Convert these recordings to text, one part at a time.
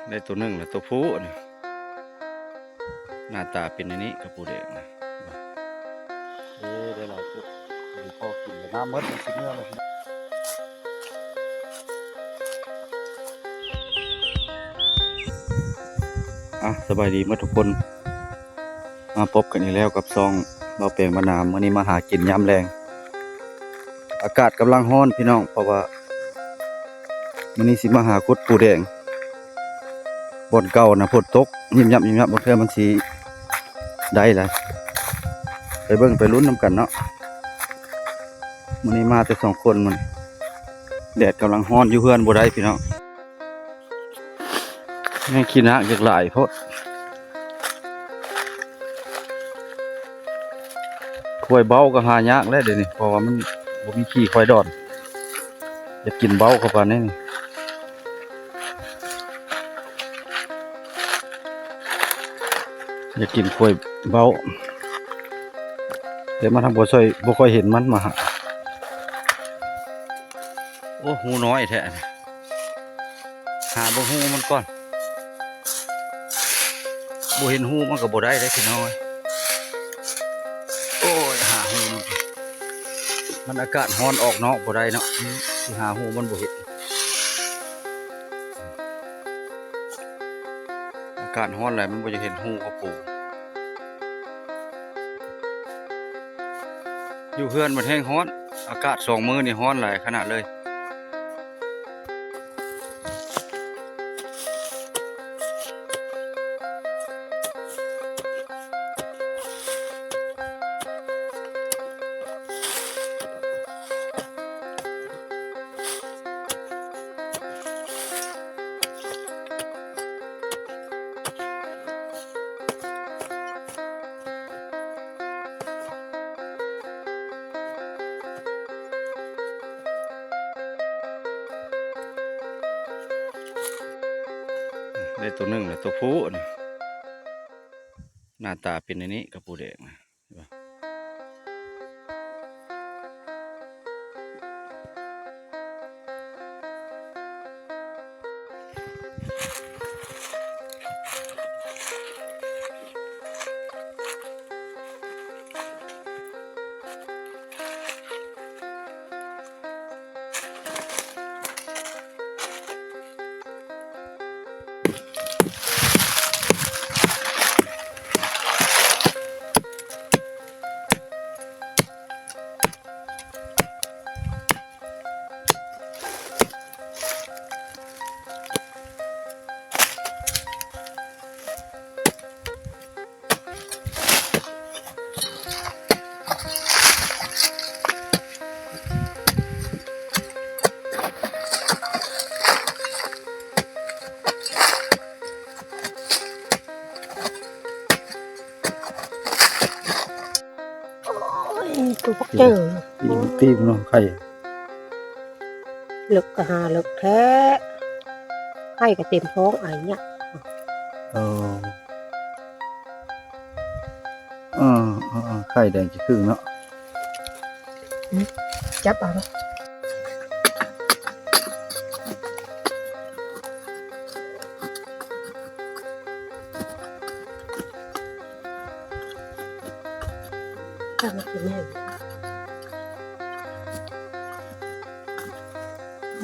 ໄດ້ໂຕໜຶ່ງແລ້ວ ໂຕຜູ້ນີ້ ໜ້າຕາເປັນແນວນີ້ ກະປູແດງນະ. ເອີ ໄດ້ຫຼາຍຈຸດ ພໍກິນແລ້ວ ນ້ຳໝົດ ຊິເມືອແລ້ວ. ອ່ະ ສະບາຍດີໝົດທຸກຄົນ. ມາພົບກັນອີກແລ້ວກັບຊ່ອງບ່າວແປງບ້ານນາ. ມື້ນີ້ມາຫາກິນຍາມແລງ ອາກາດກຳລັງຮ້ອນພີ່ນ້ອງ ເພາະວ່າມື້ນີ້ຊິມາຫາຂຸດປູແດງ. ບ່ອນເກົ່ານະຝົນຕົກຍິບຍັບຍິບຍັບ ບາງເທື່ອມັນຊິໄດ້ລະ ໄປເບິ່ງໄປລຸ້ນນຳກັນເນາະ. ມື້ນີ້ມາແຕ່ສອງຄົນ ມື້ນີ້ແດດກຳລັງຮ້ອນ ຢູ່ເຮືອນບໍ່ໄດ້ພີ່ນ້ອງ. ແມ່ງຂີ້ນາກຢາກຫຼາຍໂພດ. ຄວາຍເບົ້າກໍຫາຍາກແລ້ວດຽວນີ້ ເພາະວ່າມັນບໍ່ມີຂີ້ຄວາຍດອນ. ຢາກກິນເບົ້າເຂົ້າປານນີ້ ຢາກກິນຄວາຍເບົ້າ ແຕ່ມັນທຳບໍ່ຊ່ອຍ ບໍ່ຄ່ອຍເຫັນມັນມາຫາ. ໂອ້ ຮູນ້ອຍແທ້. ຫາເບິ່ງຮູມັນກ່ອນ ບໍ່ເຫັນຮູມັນກໍບໍ່ໄດ້ເດ້ພີ່ນ້ອງ. ໂອ້ຍ ຫາຮູມັນ ມັນອາກາດຮ້ອນອອກນອກບໍ່ໄດ້ເນາະ ຊິຫາຮູມັນບໍ່ເຫັນ. ອາກາດຮ້ອນຫຼາຍ ມັນບໍ່ຢາກເຫັນຮູເຂົາປູ. ຢູ່ເຮືອນມັນແຮງຮ້ອນ ອາກາດສອງມື້ນີ້ຮ້ອນຫຼາຍຂະໜາດເລີຍ. ໄດ້ໂຕໜຶ່ງແລ້ວ ໂຕຜູ້ນີ້ ໜ້າຕາເປັນແນວນີ້ ກະປູແດງນະ. ໂອ້ຍ ຕົວບັກເຈີ ຕີນ ຕີນເນາະ ໄຂ່ ເລິກກໍຫາເລິກແທ້ ໄຂ່ກໍເຕັມທ້ອງ ໄອຍະ. ເອີ ເອີ ເອີ ເອີ ໄຂ່ແດງຈະຄຶ່ງເນາະ. ອືມ ຈັບເອົາເນາະ. ເອີ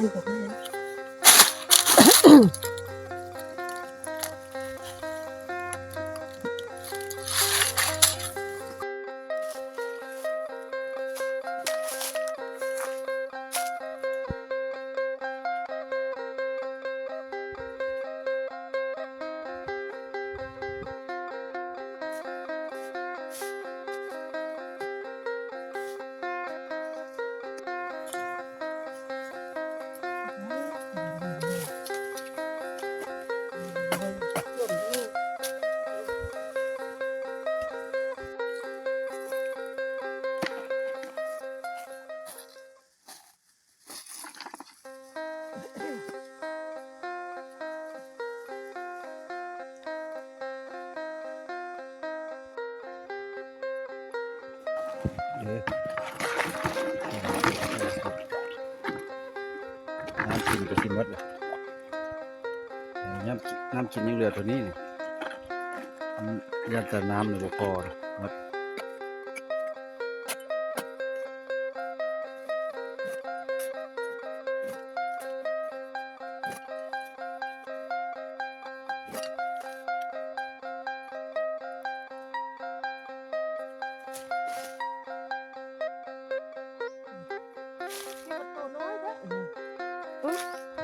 ນ້ຳກິນກໍຊິໝົດແລ້ວ. ນ້ຳ ນ້ຳກິນຍັງເຫຼືອເທົ່ານີ້ນີ້ ຢ້ານແຕ່ນ້ຳນີ້ບໍ່ພໍໝົດ.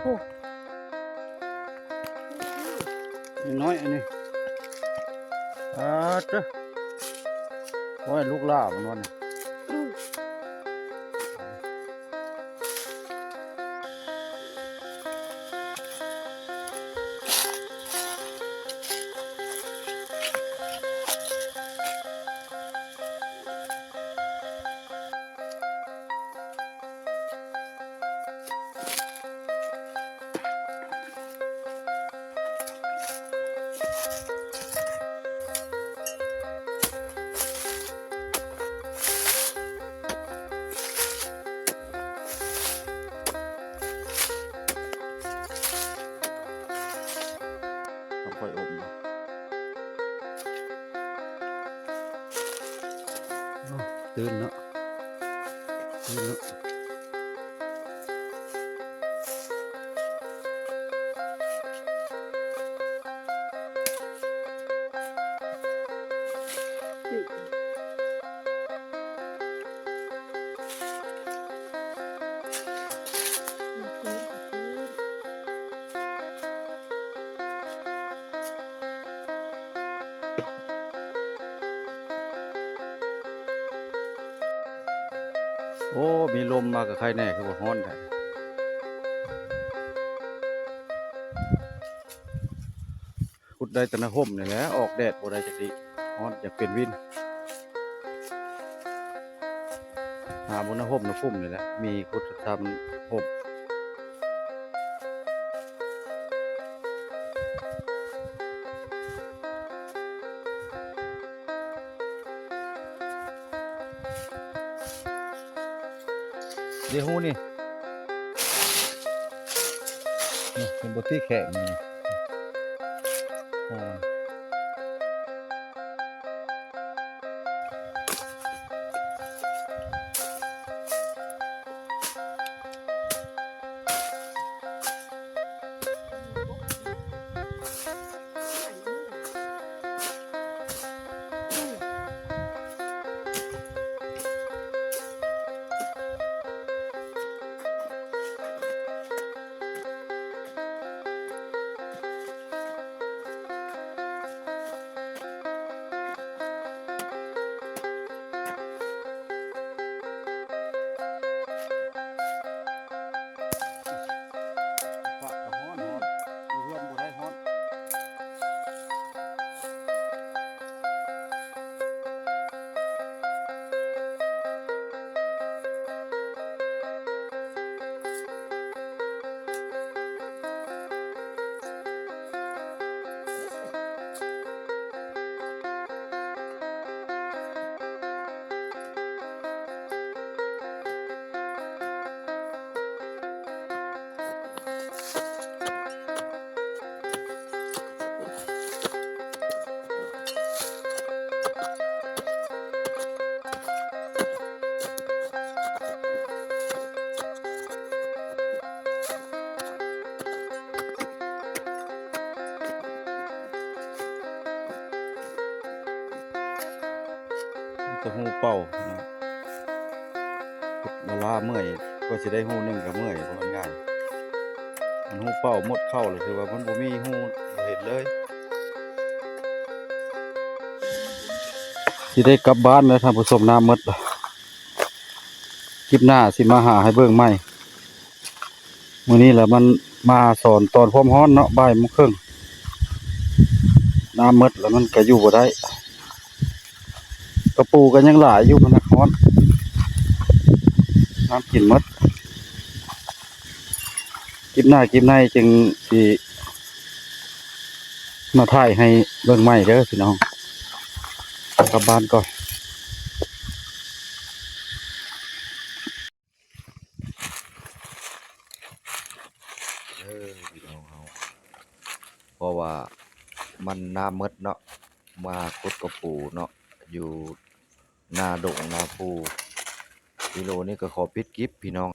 ໂອ້ ນ້ອຍອັນນີ້ ອາດເຕີ ໂອ້ຍ ລູກຫຼ້າມັນວ່ານີ້. ເອົາໄຟອົບ ຕື່ນເນາະ ຕື່ນເນາະ. ໂອ້ ມີລົມມາກະໄຄແນ່ ຄືວ່າຮ້ອນແທ້. ຂຸດໄດ້ແຕ່ໃນຮົ່ມນີ້ແຫຼະ ອອກແດດບໍ່ໄດ້ຈັກທີ ຮ້ອນ ຢາກເປັນວິນ. ຫາບ່ອນໃນຮົ່ມໃນພຸ່ມນີ້ແຫຼະ ມີຂຸດຊຳຮົ່ມ. ເດ ຮູນີ້ ນີ້ ເຫັນບໍ່ ທີ່ແຂງນີ້ ໂອ້ຍ. ມີແຕ່ຮູເປົ່າເນາະ ເວລາເມື່ອຍ ກວ່າຊິໄດ້ຮູໜຶ່ງກະເມື່ອຍ ບໍ່ແມ່ນງ່າຍ. ອັນຮູເປົ້າໝົດເຂົ້າແລ້ວ ຖືວ່າມັນບໍ່ມີຮູເຮັດເລີຍ. ຊິໄດ້ກັບບ້ານແລ້ວທ່ານຜູ້ຊົມ ນ້ຳໝົດແລ້ວ. ຄລິບໜ້າຊິມາຫາໃຫ້ເບິ່ງໃໝ່. ມື້ນີ້ລະມັນມາສອນຕອນຄວາມຮ້ອນເນາະ ບ່າຍໂມງເຄິ່ງ ນ້ຳໝົດລະມັນກະຢູ່ບໍ່ໄດ້. ກະປູກະຍັງຫຼາຍຢູ່ ມັນນະຮ້ອນ ນ້ຳກິນໝົດ. ຄລິບໜ້າຄລິບໃນຈຶ່ງຊິມາຖ່າຍໃຫ້ເບິ່ງໃໝ່ເດີພີ່ນ້ອງ. ກັບບ້ານກ່ອນ. ເອີ ພີ່ນ້ອງເຮົາ ພາະວ່າມັນນາມໝົດເນາະ ມາຂຸດກະປູເນາະ ຢູ່ໜ້າດົງໜ້າພູ. ວິດີໂອນີ້ກໍຂໍປິດຄລິບພີ່ນ້ອງ.